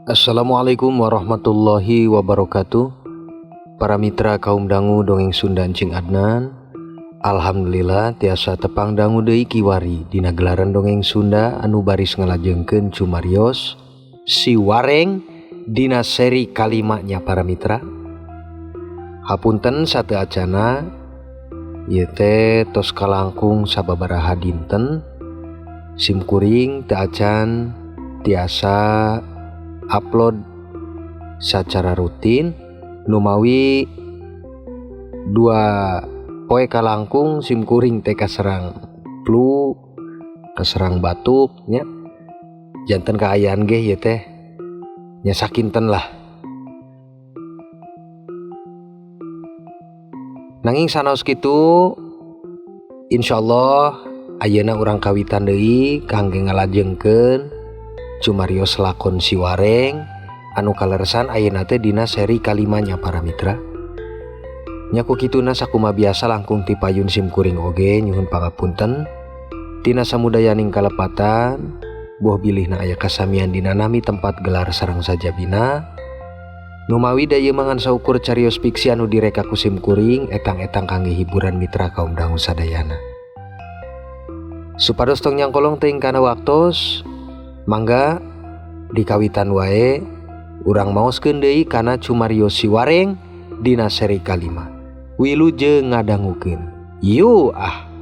Assalamualaikum warahmatullahi wabarakatuh. Para mitra kaum dangu dongeng Sunda Encing Adnan. Alhamdulillah tiasa tepang dangu deui kiwari dina gelaran dongeng Sunda anu baris ngalajengkeun cumarios Si Wareng dina seri kalimanya para mitra. Hapunten sateu acana ieu teh tos kalangkung sababaraha dinten sim kuring teu acan tiasa upload secara rutin numawi dua poe kalangkung sim kuring teh kaserang flu, kaserang batuk nya, janten kaayaan ge ieu teh nya sakinten lah. Nanging sanaos kitu insyaallah ayeuna urang kawitan deui kangge ngalajengkeun cumarios lakon Si Wareng anu kaleresan ayeuna teh dina seri kalimanya para mitra. Nya ku kituna sakuma biasa langkung ti payun sim kuring oge nyuhun pangapunten tina samudayaning kalepatan boh bilihna aya kasamian dina nami tempat gelar sareng sajabina. Numawi da ieu mangan saukur carios fiksi anu direka ku sim kuring etang-etang kangge hiburan mitra kaum dangu sadayana. Supados tong nyangkolong teuing kana waktos, mangga dikawitan wae urang maoskeun deui kana cumarios Si Wareng dina seri kalima. Wilujeng ngadangukeun. Yu ah.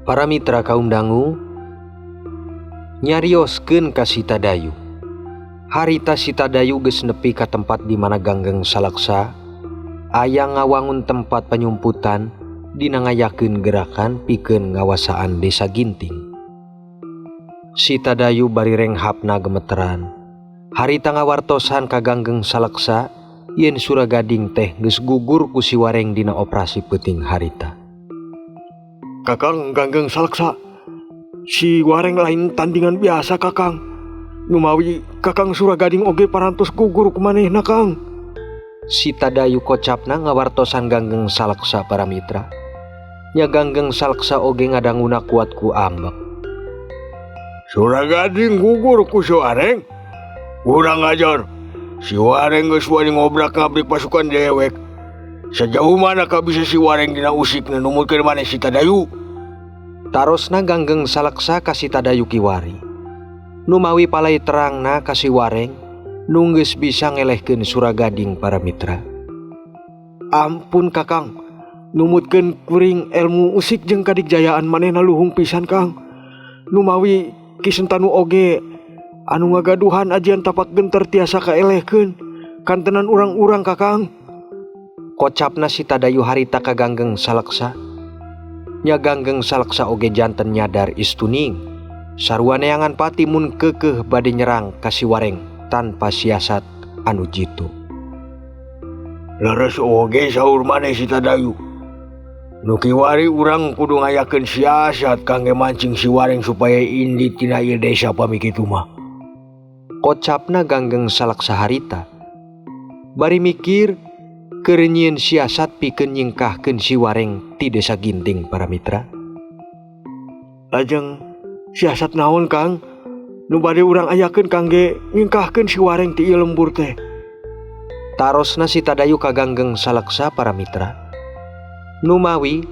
Para mitra kaum dangu nyarioskeun ka Si Tadayu. Harita Si Tadayu geus nepi ka tempat di mana Ganggeng Salaksa aya ngawangun tempat panyumputan dina ngayakeun gerakan pikeun ngawasaan desa Ginting. Si Tadayu bari renghapna gemeteran. Harita ngawartosan ka Ganggeng Salaksa yen Suragading teh geus gugur ku Si Wareng dina operasi peuting harita. Kakang Ganggeng Salaksa, Si Wareng lain tandingan biasa Kakang. Numawi Kakang Suragading oge parantos gugur ku manehna Kang. Si Tadayu kocapna ngawartosan Ganggeng Salaksa para mitra. Nya Ganggeng Salaksa oge ngadanguna kuat ku ambek. Suragading gugur ku Si Wareng? Kurang ajar. Si Wareng geus wani ngobrak-ngabrik pasukan dewek. Sejauh mana ka bisa Si Wareng dina usikna numutkeun maneh Si Tadayu? Tarosna Ganggeng Salaksa ka Si Tadayu kiwari. Numawi palai terangna ka Si Wareng nu geus bisa ngelehkeun Suragading para mitra. Ampun Kakang, numutkeun kuring ilmu usik jeung kadigjayaan manehna luhung pisan Kang. Numawi Ki Sentanu oge anu ngagaduhan ajian tapak genter tiasa kaelehkeun kantenan urang-urang Kakang. Kocapna Si Tadayu harita ka Ganggeng Salaksa. Nya Ganggeng Salaksa oge janten nyadar istuning. Sarua neangan pati mun keukeuh bade nyerang ka Si Wareng tanpa siasat anu jitu. Leres oge saur maneh Si Tadayu. Nu kiwari urang kudu ngayakeun siasat kangge mancing Si Wareng supaya indit tina ieu desa pami kitu mah. Kocapna Ganggeng Salaksa harita. Bari mikir keur nyieun siasat pikeun nyingkahkeun Si Wareng ti desa Ginting para mitra. Lajeng siasat naon Kang? Nu bade urang ayakeun kangge nyingkahkeun Si Wareng ti ieu lembur teh. Tarosna Si Tadayu ka Ganggeng Salaksa para mitra. Numawi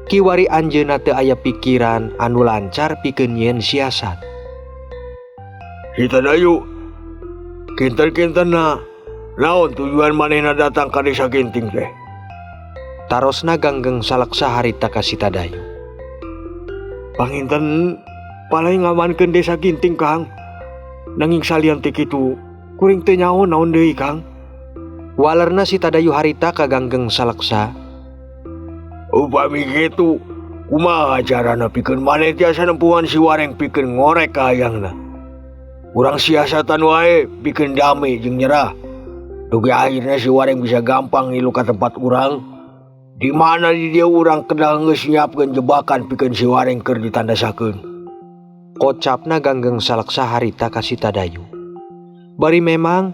kiwari anjeunna teu aya pikiran anu lancar pikeun nyieun siasat. Si Tadayu, kinten-kintenna naon tujuan manehna datang ka desa Ginting teh? Tarosna Ganggeng Salaksa harita ka Si Tadayu. Panginten palai ngamankeun desa Ginting Kang. Nanging salian ti kitu kuring teu nyaho naon deui Kang. Walerna Si Tadayu harita ka Ganggeng Salaksa. Upami kitu kumaha carana pikeun maneh tiasa nempuhan Si Wareng pikeun ngorek ka hayangna? Urang siasatan wae pikeun dame jeung nyerah. Dugi akhirnya si Wareng bisa gampang ngilu ka tempat urang. Di mana di dieu urang kedah geus nyiapkeun jebakan pikeun si Wareng keur ditandasakeun. Kocapna Ganggeng Salaksa harita ka si Tadayu. Bari memang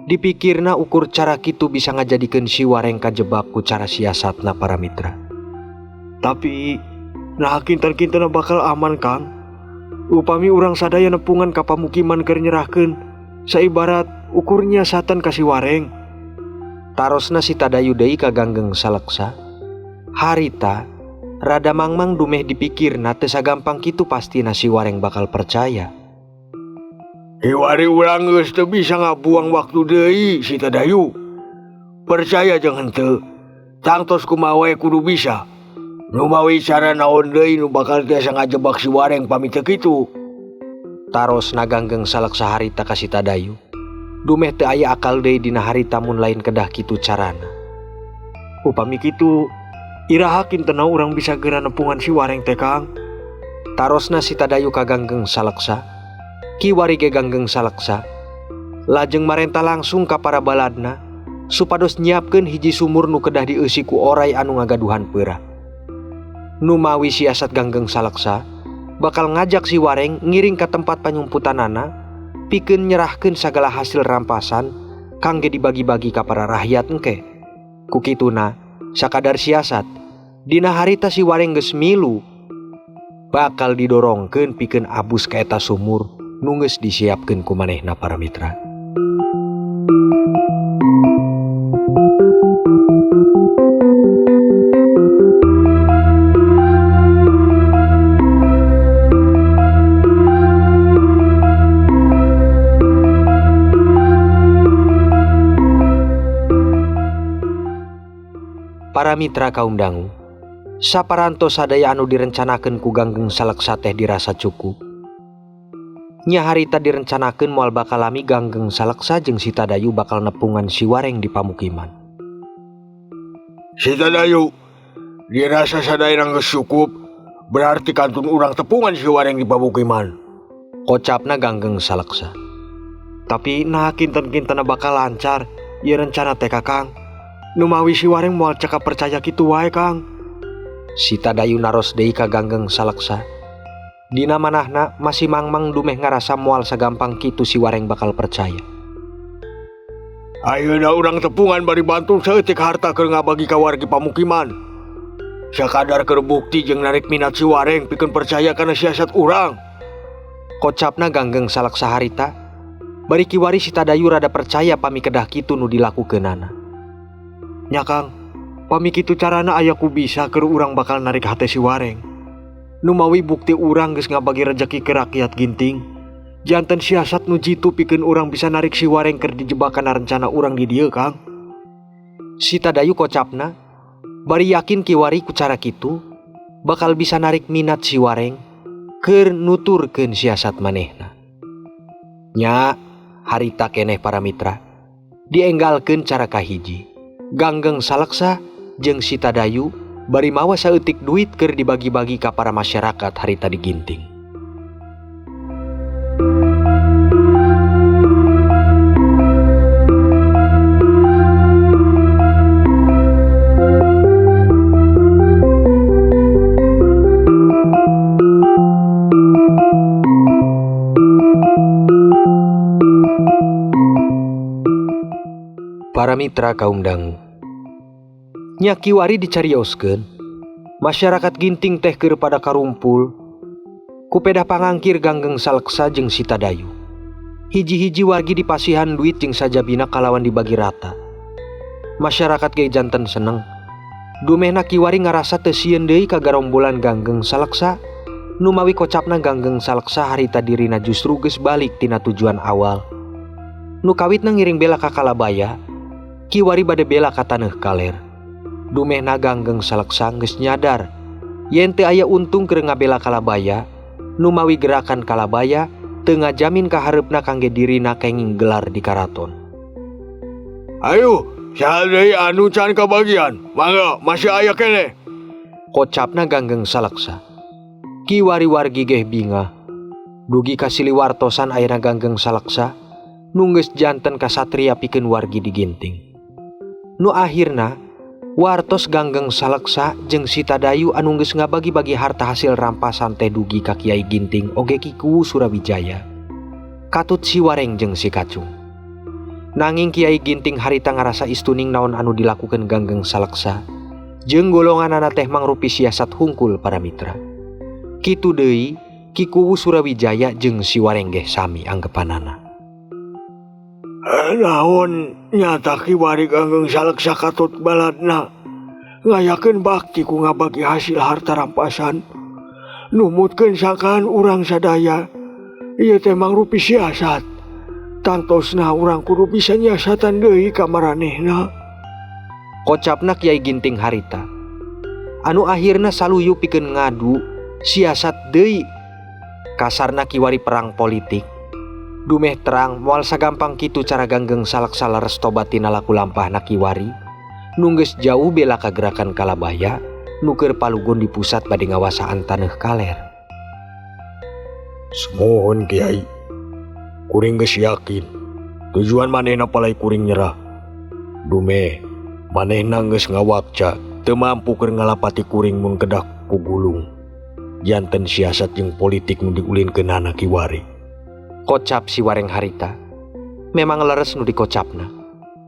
dipikirna ukur cara kitu bisa ngajadikeun si Wareng kajebak ku cara siasatna para mitra. Tapi nah kinten-kinten bakal aman Kang. Upami urang sadaya nepungan ka pamukiman keur nyerahkeun saibarat ukur nyiasatan ka si Wareng. Tarosna si Tadayu deui ka Ganggeng Salaksa. Harita rada mangmang dumeh dipikirna teu sagampang kitu pastina si Wareng bakal percaya. Kiwari urang geus teu bisa ngabuang waktu deui si Tadayu. Percaya jeung henteu, tangtos kumaha wae kudu bisa. Numawi cara naon deui nu bakal tiasa ngajebak si Wareng pami teu kitu. Tarosna Ganggeng Salaksa harita ka si Tadayu. Dumeh teu aya akal deui dina harita mun lain kedah kitu carana. Upami kitu, iraha kintena urang bisa geura nepungan si Wareng teh Kang. Tarosna si Tadayu ka Ganggeng Salaksa. Kiwari ge Ganggeng Salaksa lajeng marenta langsung ka para baladna supados nyiapkeun hiji sumur nu kedah dieusi ku oray anu ngagaduhan peurah. Numawi siasat Ganggeng Salaksa bakal ngajak si Wareng ngiring ka tempat panyumputanana pikeun nyerahkeun sagala hasil rampasan kangge dibagi-bagi ka para rakyat engke. Ku kituna sakadar siasat dina harita si Wareng geus milu bakal didorongkeun pikeun abus ka eta sumur nu geus disiapkeun ku manehna para mitra. Para mitra kaum dangu, saparantos sadaya anu direncanakeun ku Ganggeng Salaksa teh dirasa cukup. Nya harita direncanakeun moal bakal lami Ganggeng Salaksa jeung si Tadayu bakal nepungan si Wareng di pamukiman. Si Tadayu, dirasa sadaya geus cukup, berarti kantun urang tepungan si Wareng di pamukiman. Kocapna Ganggeng Salaksa. Tapi nah kinten-kintena bakal lancar ieu rencana teh Kakang. Numawi si Wareng moal cekap percaya kitu wae Kang. Si Tadayu naros deui ka Ganggeng Salaksa. Dina manahna masih mangmang dumeh ngarasa moal sagampang kitu si Wareng bakal percaya. Ayeuna urang tepungan bari bantu saeutik harta keur ngabagi ka wargi pamukiman. Sakadar keur bukti jeung narik minat si Wareng pikeun percaya kana siasat urang. Kocapna Ganggeng Salaksa harita, bari kiwari si Tadayu rada percaya pami kedah kitu nu dilakukeunana. Nya Kang, pami kitu carana aya ku bisa keur urang bakal narik hate si Wareng. Numawi bukti urang geus ngabagi rejeki ke rakyat Ginting. Janten siasat nu jitu pikeun urang bisa narik si Wareng keur dijebakan rencana urang di dieu Kang. Si Tadayu kocapna, bari yakin kiwari ku cara kitu bakal bisa narik minat si Wareng keur nuturkeun siasat manehna. Nya harita keneh para mitra, dienggalkeun cara kahiji. Ganggeng Salaksa jeung si Tadayu bari mawa saeutik duit keur dibagi-bagi ka para masyarakat harita di Ginting. Para mitra kaum dangu, nya kiwari dicarioskeun, masyarakat Ginting teh keur pada karumpul ku pedah pangangkir Ganggeng Salaksa jeung si Tadayu. Hiji-hiji wargi dipasihan duit jeung sajabina kalawan dibagi rata. Masyarakat ge janten seneng. Dumehna kiwari ngarasa teu sieun deui ka garombolan Ganggeng Salaksa. Numawi kocapna Ganggeng Salaksa harita dirina justru geus balik tina tujuan awal. Nu kawitna ngiring bela ka Kalabaya, kiwari bade bela ka Taneuh Kaler. Dumehna Ganggeng Salaksa geus nyadar yen teu aya untung keur ngabela Kalabaya, numawi gerakan Kalabaya teu ngajamin kahareupna kangge dirina kenging gelar di karaton. Ayo, saha deui anu can kabagian? Mangga, masih aya keneh. Kocapna Ganggeng Salaksa. Kiwari wargi geh bingah. Dugi ka siliwartosan ayeuna Ganggeng Salaksa Nu geus janten kasatria pikeun wargi di Ginting. Nu akhirna wartos Ganggeng Saleksa jeung Sitadayu anu geus ngabagi-bagi harta hasil rampasan teh dugi ka Kiai Ginting oge Ki Kuwu Surawijaya. Katut si Wareng jeung si Kacung. Nanging Kiai Ginting harita ngarasa istuning naon anu dilakukeun Ganggeng Saleksa jeung golonganana teh mangrupi siasat hungkul para mitra. Kitu deui Ki Kuwu Surawijaya jeung si Wareng geh sami anggepanana. Naon nyata kiwari Ganggeng Saleksa katut baladna ngayakeun bakti ku ngabagi hasil harta rampasan numutkeun sangkaan urang sadaya ieu teh mangrupi siasat tangtosna urang kudu bisa nyiasatan deui ka maranehna. Kocapna Kiai Ginting harita anu akhirna saluyu pikeun ngadu siasat deui kasarna kiwari perang politik. Dumeh terang moal sagampang kitu cara Ganggeng Saleksa leres tobat tina laku lampahna kiwari nu geus jauh bela ka gerakan Kalabaya nu keur palugon di pusat bade ngawasaan taneuh kaler. Sumuhun Kiai, kuring geus yakin tujuan manehna palai kuring nyerah. Dumeh manehna geus ngawakca teu mampu keur ngalapati kuring mun kedah kugulung. Janten siasat jeung politik nu diulinkeunana kiwari. Kocap si Wareng harita. Memang leres nu dikocapna.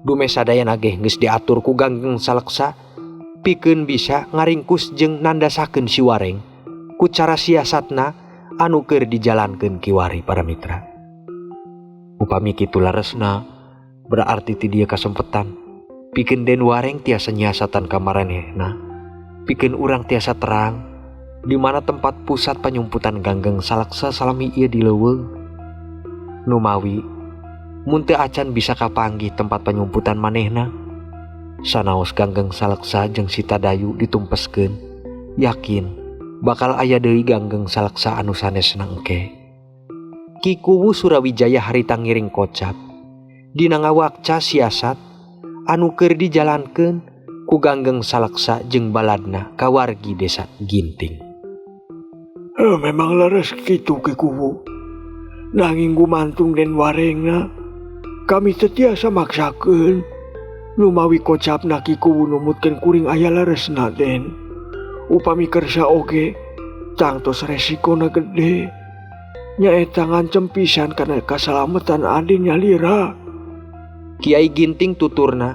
Dumeh sadayana geh geus diatur ku Ganggeng Saleksa pikeun bisa ngaringkus jeung nandasakeun si Wareng ku cara siasatna anu keur dijalankeun kiwari para mitra. Upami kitu leresna berarti ti dieu kasempetan pikeun Den Wareng tiasa nyiasatan ka maranehna, pikeun urang tiasa terang di mana tempat pusat panyumputan Ganggeng Saleksa salami ieu di leuweung. Numawi mun teu acan bisa kapanggih tempat panyumputan manehna, sanaos Ganggeng Saleksa jeung Sitadayu ditumpeskeun, yakin bakal aya deui Ganggeng Saleksa anu sanesna engke. Ki Kuwu Surawijaya harita ngiring kocap dina ngawakca siasat anu keur dijalankeun ku Ganggeng Saleksa jeung baladna ka wargi desa Ginting. Memang leres kitu Ki Kuwu. Nanging gumantung Den Warengna kami teu tiasa maksakeun. Numawi kocapna Ki Kuwu numutkeun kuring aya leresna Den. Upami kersa oge tangtos resikona gede. Nyaeta ngancem pisan kana kasalametan Aden nyalira. Kiai Ginting tuturna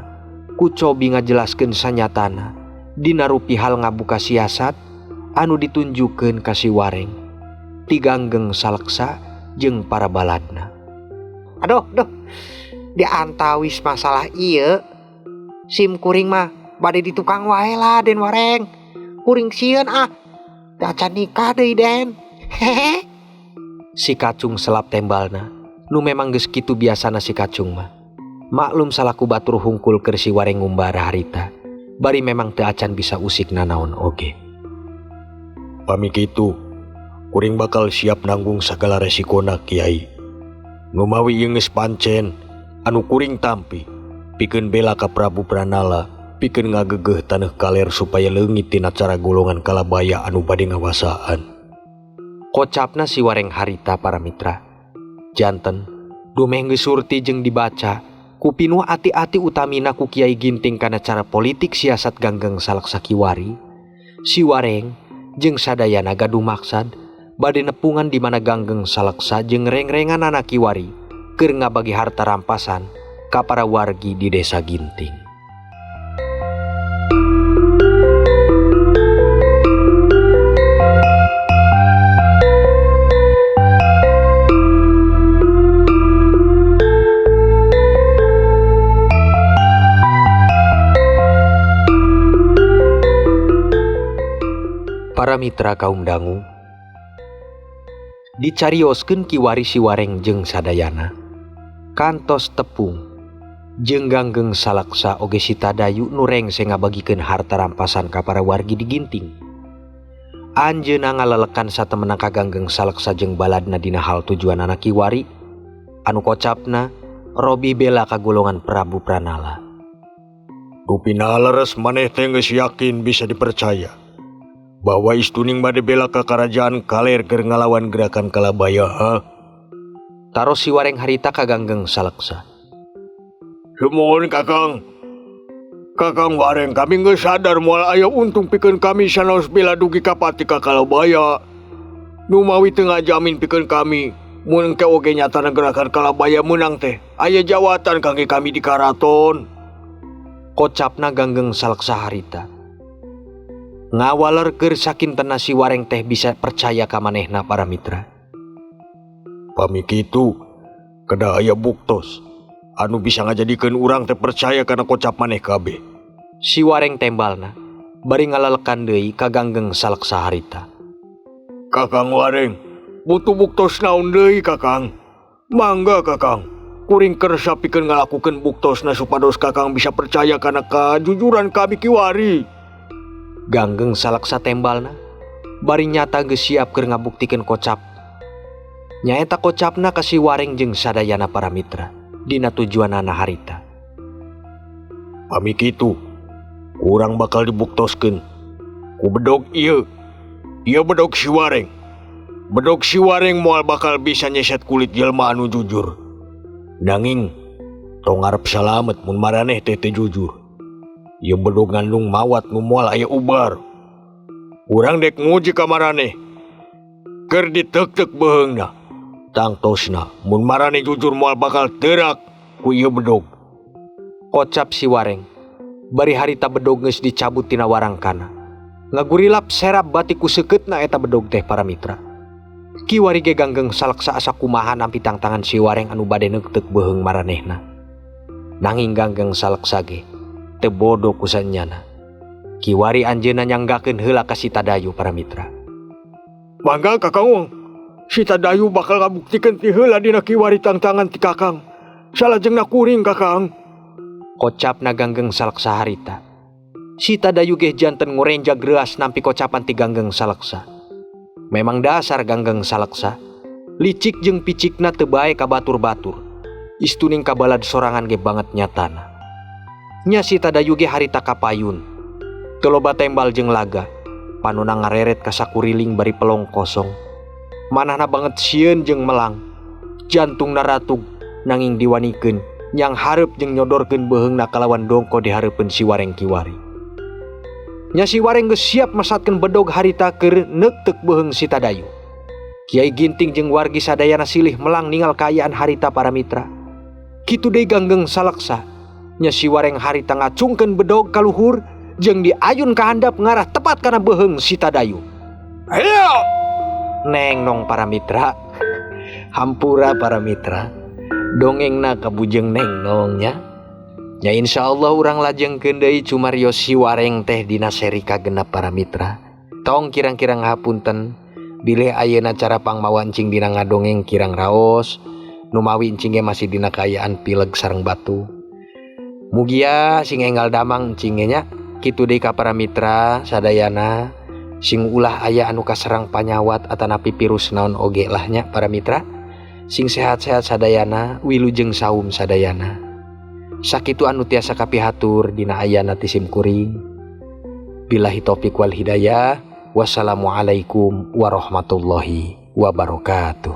ku cobi ngajelaskeun sanyatana dina rupi hal ngabuka siasat anu ditunjukkeun ka si Wareng ti Ganggeng Saleksa jeung para baladna. Aduh, duh, diantawis masalah ieu sim kuring mah bade di tukang wae lah Den Wareng. Kuring sieun ah, acan nikah deui Den. Hehe. Si Kacung selap tembalna, nu memang geus kitu biasana si Kacung mah. Maklum salaku batur hungkul keur si Wareng ngumbara harita, bari memang teu acan bisa usik nanaon oge. Pami kitu, kuring bakal siap nanggung sagala resikona Kiai. Numawi ieu geus pancen anu kuring tampi pikeun bela ka Prabu Pranala, pikeun ngagegeh taneuh kaler supaya leungit tina cara golongan Kalabaya anu bade ngawasaan. Kocapna si Wareng harita para mitra. Janten dumeh geus surti jeung dibaca ku pinuh ati-ati utamina ku Kiai Ginting kana cara politik siasat Ganggeng Saleksa kiwari. Si Wareng jeung sadayana gaduh maksad bade nepungan di mana Ganggeng Saleksa jeung rengrenganana kiwari keur ngabagi harta rampasan ka para wargi di desa Ginting. Para mitra kaum dangu, dicarioskeun kiwari si Wareng jeung sadayana kantos tepung jeung Ganggeng Saleksa oge Sitadayu nu rengse ngabagikeun harta rampasan ka para wargi di Ginting. Anjeunna ngalelekan satemena ka Ganggeng Saleksa jeung baladna dina hal tujuanana kiwari anu kocapna robi bela ka golongan Prabu Pranala. Rupina leres maneh teh geus yakin bisa dipercaya bahwa istuning bade bela ka kerajaan kaler keur ngalawan gerakan Kalabaya, ha? Taros si Wareng harita ka Ganggeng Saleksa. Sumuhun, Kakang. Kakang Wareng, kami geus sadar moal aya untung pikeun kami sanaos bela dugi ka pati ka Kalabaya. Numawi teu ngajamin pikeun kami mun engke oge nyatana gerakan Kalabaya menang teh aya jawatan kangge kami di karaton. Kocapna Ganggeng Saleksa harita. Ngawaler keur sakintena si Wareng teh bisa percaya ka manehna, para mitra. Pami kitu kedah aya buktos anu bisa ngajadikeun urang teh percaya kana kocap maneh kabeh. Si Wareng tembalna bari ngalalekan deui ka Ganggeng Saleksa harita. Kakang Wareng, butuh buktos naon deui, Kakang? Mangga, Kakang. Kuring kersa pikeun ngalakukeun buktosna supados Kakang bisa percaya kana kajujuran kami kiwari. Ganggeng Saleksa tembalna bari nyata geus siap keur ngabuktikeun kocap. Nyaeta kocapna ka si Wareng jeung sadayana para mitra dina tujuanana harita. Pami kitu, urang bakal dibuktoskeun ku bedog ieu. Ieu bedog si Wareng. Bedog si Wareng moal bakal bisa nyeset kulit jelma anu jujur. Nanging tong ngarep salamet mun maraneh teh teu jujur. Ieu bedog ngandung mawat nu moal aya ubar. Urang dek nguji ka maraneh. Keur diteuk-teuk beuheungna. Tangtosna mun maraneh jujur moal bakal teurak ku ieu bedog. Kocap si Wareng. Bari harita bedog geus dicabut tina warangkana. Ngagurilap serap bati ku seukeutna eta bedog teh, para mitra. Kiwari ge Ganggeng Saleksa asa kumaha nampi tangtangan si Wareng anu bade neukteuk beuheung maranehna. Nanging Ganggeng Saleksa ge teu bodo ku sanyana. Kiwari anjeunna nyanggakeun heula ka si Tadayu, para mitra. Mangga, Kakang. Si Tadayu bakal ngabuktikeun ti heula dina kiwari tangtangan ti Kakang. Salajengna kuring, Kakang. Kocapna Ganggeng Saleksa harita. Si Tadayu ge janten ngorenjag reuas nampi kocapan ti Ganggeng Saleksa. Memang dasar Ganggeng Saleksa licik jeung picikna teu bae ka batur-batur. Istuning kabalad sorangan ge banget nyatana. Nya si Tadayu ge harita kapayun. Teu loba tembal jeung laga. Panona ngareret ka sakuriling bari pelong kosong. Manahna banget sieun jeung melang. Jantungna ratug nanging diwanikeun nyang hareup jeung nyodorkeun beuheungna kalawan dongko di hareupeun si Wareng kiwari. Nya si Wareng geus siap mesatkeun bedog harita keur neukteuk beuheung si Tadayu. Kiai Ginting jeung wargi sadayana silih melang ningal kaayaan harita, para mitra. Kitu deui Ganggeng Saleksa. Nya si Wareng harita ngacungkeun bedog ka luhur jeung diayun ka handap ngarah tepat kana beuheung si Tadayu. Ayo! Neng nong, para mitra. Hampura, para mitra. Dongengna kabujeng neng nong nya. Ya, insya Allah urang lajengkeun deui cumarios si Wareng teh dina seri kagenep, para mitra. Tong kirang-kirang hapunten bilih ayeuna cara pangmawa encing dina ngadongeng kirang raos, numawi encing ge masih dina kaayaan pileg sareng batu. Mugia sing enggal damang encing ge nya. Kitu deui ka para mitra sadayana, sing ulah aya anu kaserang panyawat atanapi virus naon oge lah nya, para mitra. Sing sehat-sehat sadayana, wilujeng saum sadayana. Sakitu anu tiasa kapihatur dina ayana ti sim kuring. Billahi taufik wal hidayah. Wassalamualaikum warahmatullahi wabarakatuh.